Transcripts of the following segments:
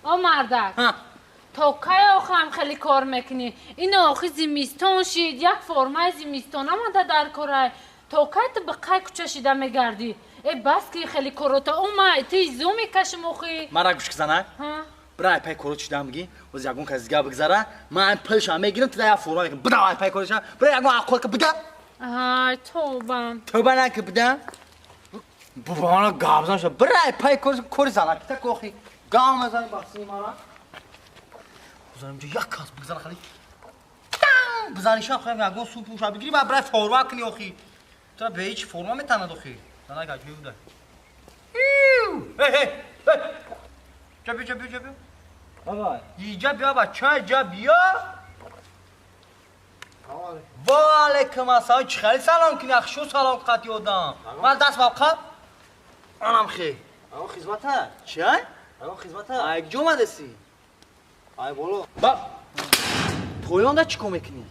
О мардак. То кай охам хеле кор мекунӣ? Ин охи зимистон шид, як формаи зимистон омада дар корай. То кай ту ба қай кӯча шида мегардӣ? Э бас ки хеле корота омай, ту изо мекашим охи. Мара гӯш кизана. Бира ай пай корот шидам бигӣ, оз ягон кас дига бигзара, ман ай пулша мегирам, ту да як форма мекунам. Бира ай пай корот шидам, бира ягон аққол ка буда. Ай тоба. Тоба наки буда. Бубана гапзан шуда. Бира ай пай корот кори зана кита кохи. Гап мезани бахсини мана. Бузанам ҷо як кас бигзара хали. Бизаниша хоҳам ягон сум пулша бигирӣ, баъд бирай форма кунӣ охи. Тура бе ҳеҷ форма метанад охи. Занак аҷоиб буда. Эй, эй, эй. Ҷа биё, ҷа биё, ҷа биё. Давай. Иҷа биё, бача, иҷа биё. Ва алайкум ассалом. Чӣ хеле салом кунӣ? Ах, шу салом қати одам. Ман даст ба қаб. Анам хе. Ягон хизмата? Чӣ ай? Ягон хизмата? Ай куҷо омадасӣ? Ай боло. Ба поёнда чӣ кор мекунӣ?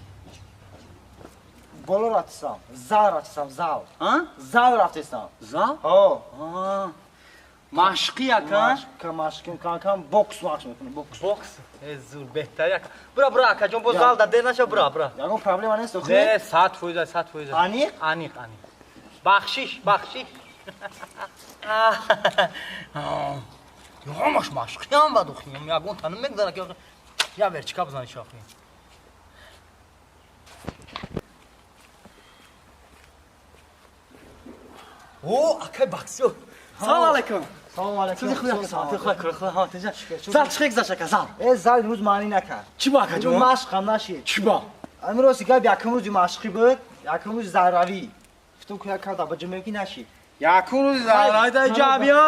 Боло рафтесам, зал рафтесам, зал. А? Зал рафтесам. Зал? Ҳо. Машқи яка? Машқ, машқ, кам-кам бокс машқ мекунам, бокс. Бокс? Э зур, беҳтар яка. Бура, бура, акаҷон, боз зал да дер наша, бура, бура. Ягон проблема нест, охи? Не, 100%, 100%. Аниқ? Аниқ, аниқ. Бахшиш, бахшиш. Ҳамаш машқиам бад охи. Ягон таним мегзара ки я верчика бизани шохи. О, акай баксиё. Салом алайкум. Салом алайкум. Чӣ хуя, салом, хуя, хуя, хуя, ҳа, тинҷа. Зал чӣ гузашт ака, зал? Э, зал имрӯз маънӣ накард. Чӣ бо акаҷон? Машқ ҳам нашид. Чӣ бо? Имрӯз гап якум рӯзи машқӣ буд, якум рӯзи зарравӣ. Гуфтам ку як кам даба ҷумъагӣ нашид. Якум рӯзи зарравӣ та ҷабиё,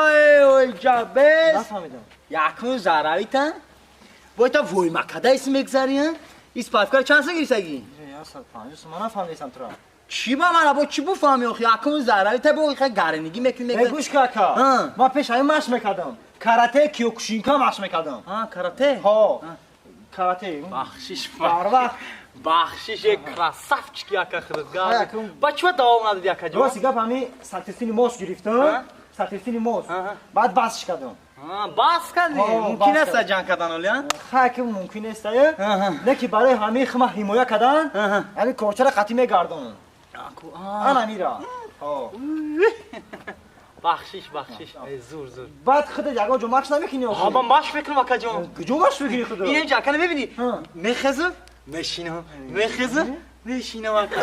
ой ҷабес. Нафаҳмидам. Якум рӯзи зарравӣ та? Бо та вой макада ис мегзарӣ, ҳа? Ис пафкар чанд сум гирифтагӣ? 150 сум, ман нафаҳмидам тура. Чӣ ба мана бо чӣ буфаҳмӣ охи? Якум рӯзи зарравӣ та бо хай гаринигӣ мекунӣ мегзарӣ. Э гӯш ка ака. Ман пеш ҳамин машқ мекардам. Карате киёкушинка машқ мекардам. А, карате? Ҳо. Карате. Бахшиш, Дар вақт. Бахшиш, э красавчики ака худат. Ба чӣ давом надодӣ ака ҷон? Рости гап ҳамин сатистини мос гирифтам. Сатистини мос. Баъд басш кардам. Бас кардӣ? Мумкин аст ҷанг кардан оли, а? Хай ки мумкин нест, э? Не ки барои ҳамин хма ҳимоя кардан, ҳамин корчара қатъӣ мегардонам. Ана мира. Ҳо. Бахшиш, бахшиш. Э зур, зур. Баъд худат ягон ҷо машқ намекунӣ охи? Ҳа, ман машқ мекунам ака ҷон. Куҷо машқ мекунӣ худат? Ин ҷо ака намебинӣ? Мехезам, мешинам, мехезам, мешинам ака.